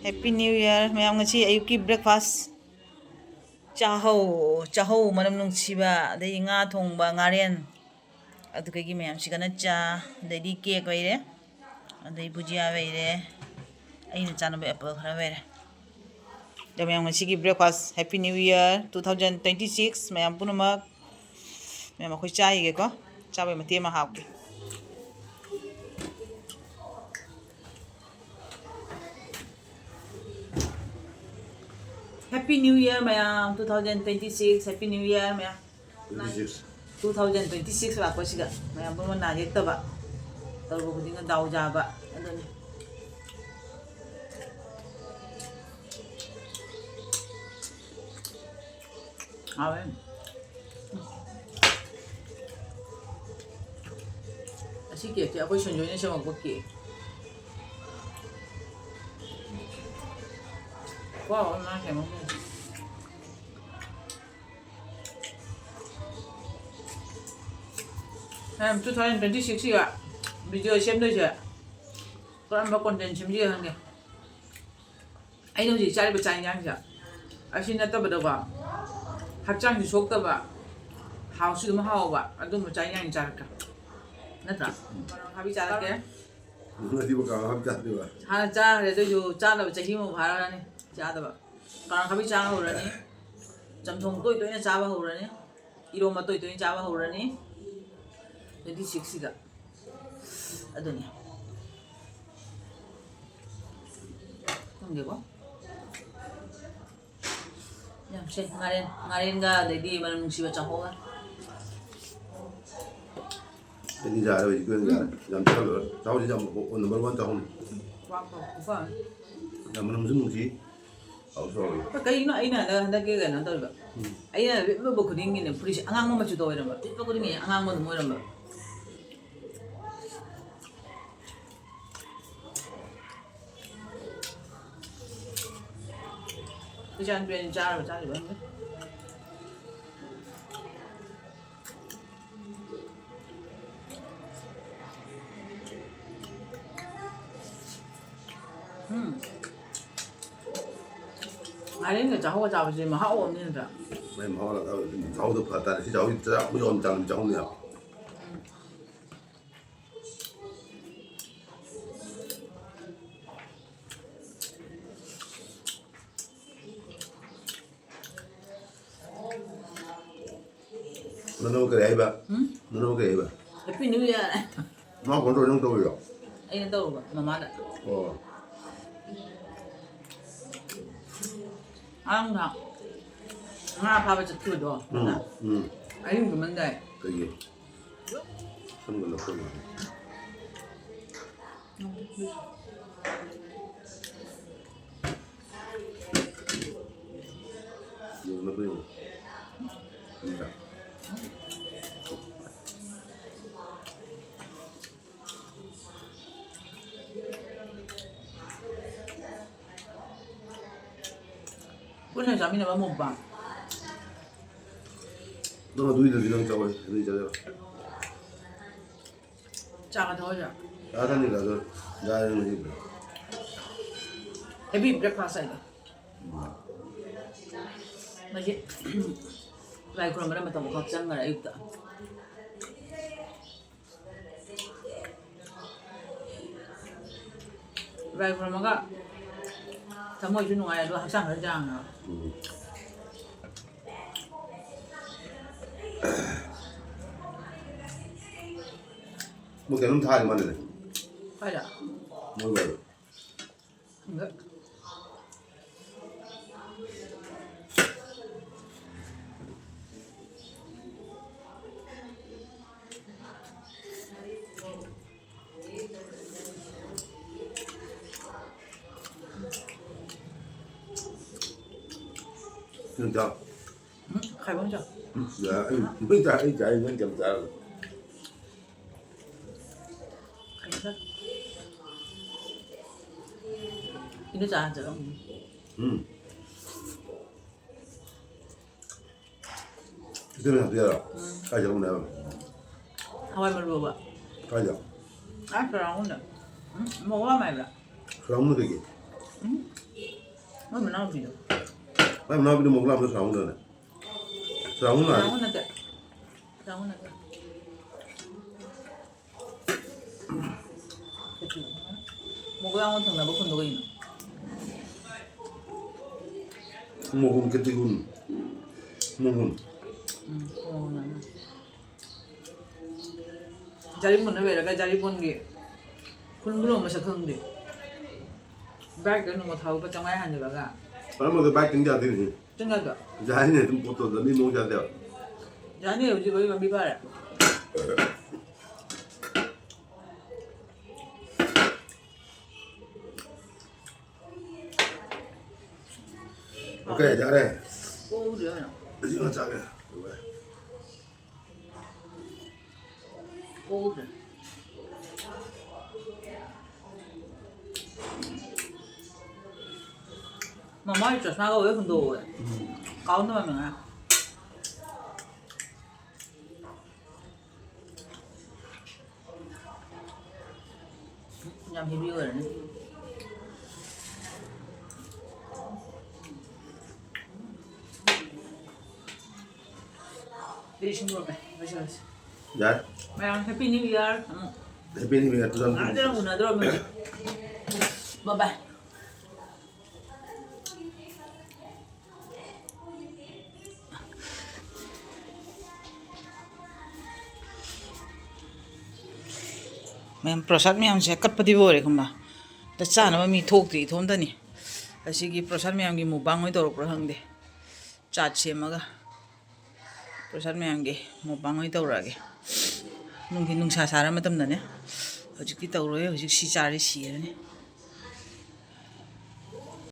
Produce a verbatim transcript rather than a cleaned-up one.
Happy New Year, ꯃꯌꯥꯝ꯫ ꯉꯁꯤ ꯑꯌꯨꯛꯀꯤ breakfast ꯆꯥꯍꯧ, ꯆꯥꯍꯧ ꯃꯅꯝ ꯅꯨꯡꯁꯤꯕ, ꯑꯗꯩ ꯉꯥ ꯊꯣꯡꯕ, ꯉꯥꯔꯦꯟ, ꯑꯗꯨꯗꯒꯤ ꯃꯌꯥꯝꯁꯤꯒꯅ ꯆꯥ, ꯑꯗꯩꯗꯤ cake ꯂꯩꯔꯦ, ꯑꯗꯩ ꯕꯨꯖꯤꯌꯥ ꯂꯩꯔꯦ, ꯑꯩꯅ ꯆꯥꯅꯕ apple ꯈꯔ ꯂꯩꯔꯦ꯫ ꯑꯗꯣ ꯃꯌꯥꯝ, ꯉꯁꯤꯒꯤ breakfast, Happy New Year two thousand twenty six, ꯃꯌꯥꯝ ꯄꯨꯝꯅꯃꯛ꯫ ꯃꯌꯥꯝ, ꯑꯩꯈꯣꯏ ꯆꯥꯈꯤꯒꯦꯀꯣ꯫ ꯆꯥꯕꯩ ꯃꯇꯦꯛ ꯑꯃ ꯍꯥꯞꯀꯦ꯫ Happy New Year ꯃꯌꯥꯝ, two thousand twenty six, Happy New Year ꯃꯌꯥꯝ꯫ Twenty six. Two thousand twenty six ꯂꯥꯛꯄꯁꯤꯗ ꯃꯌꯥꯝ ꯄꯨꯝꯅꯃꯛ ꯅꯥ ꯌꯦꯛꯇꯕ, ꯇꯧꯔꯨꯕ ꯈꯨꯗꯤꯡꯗ ꯗꯥꯎ ꯌꯥꯕ, ꯑꯗꯨꯅꯤ꯫ ꯍꯥꯎꯋꯦ꯫ ꯑꯁꯤ cakeꯁꯦ ꯑꯩꯈꯣꯏ ꯁꯟꯖꯣꯏꯅ ꯁꯦꯝꯃꯛꯄ cake꯫ ꯀꯣ, ꯃꯥ ꯁꯦꯝꯃꯛꯄ꯫ ꯃꯌꯥꯝ, two thousand twenty sixꯁꯤꯒ video ꯁꯦꯝꯗꯣꯏꯁꯦ ꯀꯔꯝꯕ content ꯁꯦꯝꯁꯤꯒꯦ ꯈꯪꯗꯦ꯫ ꯑꯩꯅ ꯍꯧꯖꯤꯛ ꯆꯥꯔꯤꯕ ꯆꯥꯛ ꯌꯦꯟꯁꯥꯡꯁꯦ ꯑꯁꯤ ꯅꯠꯇꯕꯗꯀꯣ, ꯍꯛꯆꯥꯡꯁꯨ ꯁꯣꯛꯇꯕ, ꯍꯥꯎꯁꯨ ꯑꯗꯨꯝ ꯍꯥꯎꯕ ꯑꯗꯨꯝꯕ ꯆꯥꯛ ꯌꯦꯟꯁꯥꯡ ꯆꯥꯔꯛꯀꯦ, ꯅꯠꯇ꯭ꯔꯥ? ꯀꯥꯔꯣꯠ ꯑꯈꯥꯕꯤ ꯆꯥꯔꯛꯀꯦ꯫ ꯉꯁꯤꯕꯨ ꯀꯥꯔꯣꯠ ꯑꯈꯥꯕꯤ ꯆꯥꯗꯣꯏꯕ? ꯍꯥꯟꯅ ꯆꯥꯈ꯭ꯔꯦ, ꯑꯗꯨꯏꯁꯨ ꯆꯥꯗꯕ ꯆꯍꯤ ꯑꯃ ꯐꯥꯔꯛꯑꯅꯤ ꯆꯥꯗꯕ꯫ ꯀꯥꯔꯣꯠ ꯑꯈꯥꯕꯤ ꯆꯥ ꯍꯧꯔꯅꯤ, ꯆꯝꯊꯣꯡ ꯇꯣꯏ ꯇꯣꯏꯅ ꯆꯥꯕ ꯍꯧꯔꯅꯤ, ꯏꯔꯣꯝꯕ ꯇꯣꯏ ꯇꯣꯏꯅ ꯆꯥꯕ ꯍꯧꯔꯅꯤ twenty sixꯁꯤꯗ꯫ ꯑꯗꯨꯅꯤ꯫ ꯈꯪꯗꯦꯀꯣ꯫ ꯌꯥꯝ ꯁꯦ, ꯉꯥꯔꯦꯟ, ꯉꯥꯔꯦꯟꯒ ꯑꯗꯩꯗꯤ ꯃꯅꯝ ꯅꯨꯡꯁꯤꯕ ꯆꯥꯛꯍꯥꯎꯒ꯫ ꯑꯩꯗꯤ ꯌꯥꯔꯦ, ꯍꯧꯖꯤꯛꯀꯤ ꯑꯣꯏꯅ ꯌꯥꯔꯦ꯫ ꯌꯥꯝ ꯆꯥꯔꯨꯔꯦ꯫ ꯆꯥꯛꯍꯥꯎꯁꯤ ꯌꯥꯝ number one ꯆꯥꯛꯍꯥꯎꯅꯤ꯫ ꯋꯥ ꯐꯕ ꯈꯨꯐ ꯑꯃ꯫ ꯌꯥꯝ ꯃꯅꯝꯁꯨ ꯅꯨꯡꯁꯤ꯫ ꯍꯥꯎꯁꯨ ꯍꯥꯎꯋꯤ꯫ ꯀꯩꯒꯤꯅꯣ ꯑꯩꯅ ꯍꯟꯗꯛ, ꯍꯟꯗꯛꯀꯤ ꯀꯩꯅꯣ ꯇꯧꯔꯤꯕ? ꯎꯝ꯫ ꯑꯩꯅ ꯂꯤꯠꯂꯨꯕ ꯈꯨꯗꯤꯡꯒꯤꯅꯦ, ꯐꯨꯔꯤꯠꯁꯦ ꯑꯉꯥꯡꯕ ꯃꯆꯨꯗ ꯑꯣꯏꯔꯝꯕ꯫ ꯂꯤꯠꯄ ꯈꯨꯗꯤꯡꯒꯤ ꯑꯉꯥꯡꯕ ꯑꯗꯨꯝ ꯑꯣꯏꯔꯝꯕ꯫ ꯏꯆꯥꯅꯨꯄꯤ ꯑꯅꯤ ꯆꯥꯔꯕ ꯆꯥꯗ꯭ꯔꯤꯕ ꯈꯪꯗꯦ꯫ ꯎꯝ꯫ ꯉꯥꯔꯦꯟꯒ ꯆꯥꯛꯍꯥꯎꯒ ꯆꯥꯕꯁꯦ ꯃꯍꯥꯎ ꯑꯃꯅꯤ ꯅꯠꯇ꯭ꯔꯥ? ꯃꯥꯏ ꯃꯍꯥꯎ ꯑꯂꯛ ꯆꯥꯛꯍꯥꯎꯗꯣ ꯐ ꯇꯥꯔꯦ꯫ ꯁꯤ ꯆꯥꯛꯍꯥꯎ ꯆꯥꯛꯍꯥꯎ ꯌꯥꯝ ꯆꯥꯡ ꯆꯥꯛꯍꯥꯎꯅꯦ꯫ ꯅꯅꯧ ꯀꯔꯤ ꯍꯥꯏꯕ? ꯎꯝ? ꯅꯅꯧ ꯀꯔꯤ ꯍꯥꯏꯕ? Happy New Year꯫ ꯃꯥ ꯐꯣꯟ ꯇꯧꯔ ꯅꯪ ꯇꯧꯔꯤꯔꯣ? ꯑꯩꯅ ꯇꯧꯔꯨꯕ ꯃꯃꯥꯗ꯫ ꯑꯣ꯫ ꯉꯔꯥꯡ ꯅꯍꯥꯟ ꯉꯥ ꯐꯥꯕ ꯆꯠꯈꯤꯕꯗꯣ꯫ ꯎꯝ, ꯎꯝ꯫ ꯑꯍꯤꯡ ꯇꯨꯝꯃꯝꯗꯥꯏ꯫ ꯀꯩꯒꯤ? ꯁꯝꯒ ꯂꯧꯊꯣꯛꯑꯣ꯫ ꯌꯦꯡꯉꯣ, ꯌꯦꯡꯉꯣ꯫ ꯎꯝ꯫ ꯄꯨꯟꯅ ꯆꯥꯃꯤꯟꯅꯕ mukbang꯫ ꯅꯪ ꯑꯗꯨꯏꯗꯨꯗꯤ ꯅꯪ ꯆꯥꯎꯋꯦ, ꯑꯗꯨꯏ ꯆꯥꯖꯔꯣ꯫ ꯆꯥꯒ ꯊꯛꯑꯣꯏꯗ꯭ꯔꯣ? ꯆꯥ ꯊꯛꯅꯤꯡꯗ꯭ꯔꯁꯨ ꯌꯥꯔꯦ ꯉꯁꯤꯗꯤ꯫ Heavy breakfast ꯍꯥꯏꯗꯣ꯫ ꯎꯝ꯫ ꯉꯁꯤ ꯂꯥꯏ ꯈꯨꯔꯨꯝꯕꯗ ꯃꯇꯝ ꯈꯔ ꯆꯪꯈꯔꯦ ꯑꯌꯨꯛꯇ꯫ ꯂꯥꯏ ꯈꯨꯔꯨꯝꯃꯒ ꯊꯃꯣꯏꯁꯨ ꯅꯨꯡꯉꯥꯏ, ꯑꯗꯨꯒ ꯍꯛꯆꯥꯡ ꯈꯔ ꯌꯥꯡꯉꯦꯕ꯫ ꯎꯝ꯫ ꯃꯣꯏ ꯀꯩꯅꯣꯝ ꯊꯥꯔꯤ ꯃꯥꯜꯂꯦꯅꯦ꯫ ꯀꯥꯏꯗ? ꯃꯣꯏ ꯋꯥꯏꯗ꯫ ꯈꯪꯗꯦ꯫ ꯅꯪ ꯆꯥꯎ꯫ ꯎꯝ, ꯈꯥꯏꯕ ꯑꯃ ꯆꯥꯎ꯫ ꯎꯝ, ꯌꯥ-, ꯑꯩ, ꯑꯩ ꯆꯥ-, ꯑꯩ ꯆꯥꯏ, ꯅꯪ ꯀꯌꯥꯝ ꯆꯥꯔꯕ? ꯈꯥꯏꯕ ꯆꯥꯎ꯫ ꯏꯟꯗꯣ ꯆꯥ ꯍꯥꯟ ꯆꯠꯂꯝꯒꯅꯤ꯫ ꯎꯝ꯫ ꯏꯇꯩꯃ ꯍꯥꯞꯄꯤꯔꯣ? ꯎꯝ꯫ ꯀꯥꯏ ꯆꯠꯂꯝꯅꯣ ꯍꯥꯏꯕ? ꯍꯋꯥꯏ ꯃꯔꯨ ꯍꯧꯕ꯫ ꯀꯥꯏꯗ? ꯑꯥ, ꯁꯣꯔꯥꯉꯣꯟꯗ꯫ ꯎꯝ, ꯃꯋꯥ ꯃꯥꯏꯕ꯫ ꯁꯣꯔꯥꯉꯣꯟꯗ ꯀꯩꯒꯤ? ꯎꯝ꯫ ꯃꯣꯏ ꯃꯅꯥꯎꯄꯤꯗꯣ꯫ ꯃꯥꯏ ꯃꯅꯥꯎꯄꯤꯗꯣ ꯃꯣꯒꯂꯥꯝꯗꯣ ꯁꯥꯎꯅꯗ꯭ꯔꯅꯦ? ꯁꯥꯎꯅ ꯍꯥꯏ꯫ ꯁꯥꯎꯅ ꯅꯠꯇꯦ꯫ ꯁꯥꯎꯅ ꯅꯠꯇꯦ꯫ ꯃꯣꯒꯂꯥꯝꯒ ꯊꯪꯅꯕ ꯈꯨꯟꯗꯣ ꯀꯩꯅꯣ? ꯃꯣꯒꯨꯟ ꯀꯦꯇꯤꯒꯨꯟ꯫ ꯃꯣꯒꯨꯟ꯫ ꯎꯝ, ꯃꯣꯒꯨꯟ ꯍꯥꯏꯅ꯫ ꯖꯥꯔꯤꯃꯣꯟꯅ ꯂꯩꯔꯒ ꯖꯥꯔꯤꯃꯣꯟꯒꯤ ꯈꯨꯟꯕꯨ ꯂꯣꯟ ꯃꯁꯛ ꯈꯪꯗꯦ꯫ ꯕꯥꯏꯛꯇ ꯅꯣꯡꯃ ꯊꯥꯎ ꯂꯨꯄꯥ ꯆꯥꯝꯃꯉꯥ ꯍꯟꯖꯤꯜꯂꯒ꯫ ꯃꯔꯛ ꯃꯔꯛꯇ ꯕꯥꯏꯛ ꯇꯤꯡ ꯌꯥꯗꯦꯅꯦ꯫ ꯇꯤꯡ ꯌꯥꯗ꯭ꯔꯣ? ꯌꯥꯏꯅꯦ, ꯑꯗꯨꯝ ꯄꯣꯠꯇꯣ ꯂꯝꯕꯤ ꯃꯑꯣꯡ ꯌꯥꯗꯦꯕ꯫ ꯌꯥꯅꯤ, ꯍꯧꯖꯤꯛ ꯂꯣꯏ ꯂꯝꯕꯤ ꯐꯔꯦ꯫ ꯑꯣꯀꯦ, ꯌꯥꯔꯦ꯫ ꯀꯣꯛꯎꯗ꯭ꯔꯦ ꯀꯩꯅꯣ? ꯑꯁꯤ ꯉꯥ ꯆꯥꯒꯦ꯫ ꯀꯣꯛꯎꯗ꯭ꯔꯦ꯫ ꯃꯃꯥꯒꯤ ꯆꯁꯃꯥꯒ ꯂꯣꯏ ꯍꯨꯟꯗꯣꯛꯍꯧꯋꯦ꯫ ꯎꯝ꯫ ꯀꯥꯎ ꯅꯨꯡꯉꯥꯏ꯫ ꯌꯥꯝ heavy ꯑꯣꯏꯔꯅꯤ꯫ ꯑꯗꯨꯗꯤ ꯏꯁꯤꯡ ꯄꯨꯔꯛꯀꯦ, ꯂꯣꯏꯁꯤꯜꯂꯁꯤ꯫ ꯌꯥꯏ꯫ ꯃꯌꯥꯝ Happy New Year ꯑꯃꯨꯛ꯫ Happy New Year, two thousand twenty-six꯫ ꯉꯥꯏꯍꯥꯛ ꯂꯩꯔ ꯎꯅꯗꯧꯔꯕꯅꯤ꯫ Bye bye꯫ ꯃꯌꯥꯝ ꯄ꯭ꯔꯁꯥꯗ ꯃꯌꯥꯝꯁꯦ ꯀꯠꯄꯗꯤ ꯂꯣꯏꯔꯦ ꯈꯪꯕ꯭ꯔꯥ? ꯑꯗ ꯆꯥꯅꯕ ꯃꯤ ꯊꯣꯛꯇ꯭ꯔꯤ, ꯏꯊꯣꯝꯇꯅꯤ꯫ ꯑꯁꯤꯒꯤ ꯄ꯭ꯔꯁꯥꯗ ꯃꯌꯥꯝꯒꯤ mukbang ꯑꯣꯏꯅ ꯇꯧꯔꯛꯄ꯭ꯔꯥ ꯈꯪꯗꯦ꯫ ꯆꯥꯠ ꯁꯦꯝꯃꯒ ꯄ꯭ꯔꯁꯥꯗ ꯃꯌꯥꯝꯒꯤ mukbang ꯑꯣꯏꯅ ꯇꯧꯔꯛꯑꯒꯦ꯫ ꯅꯨꯡꯊꯤꯟ ꯅꯨꯡꯁꯥ ꯁꯥꯔ ꯃꯇꯝꯗꯅꯦ꯫ ꯍꯧꯖꯤꯛꯇꯤ ꯇꯧꯔꯣꯏ, ꯍꯧꯖꯤꯛ ꯁꯤ ꯆꯥꯔꯗꯤ ꯁꯤꯔꯅꯤ꯫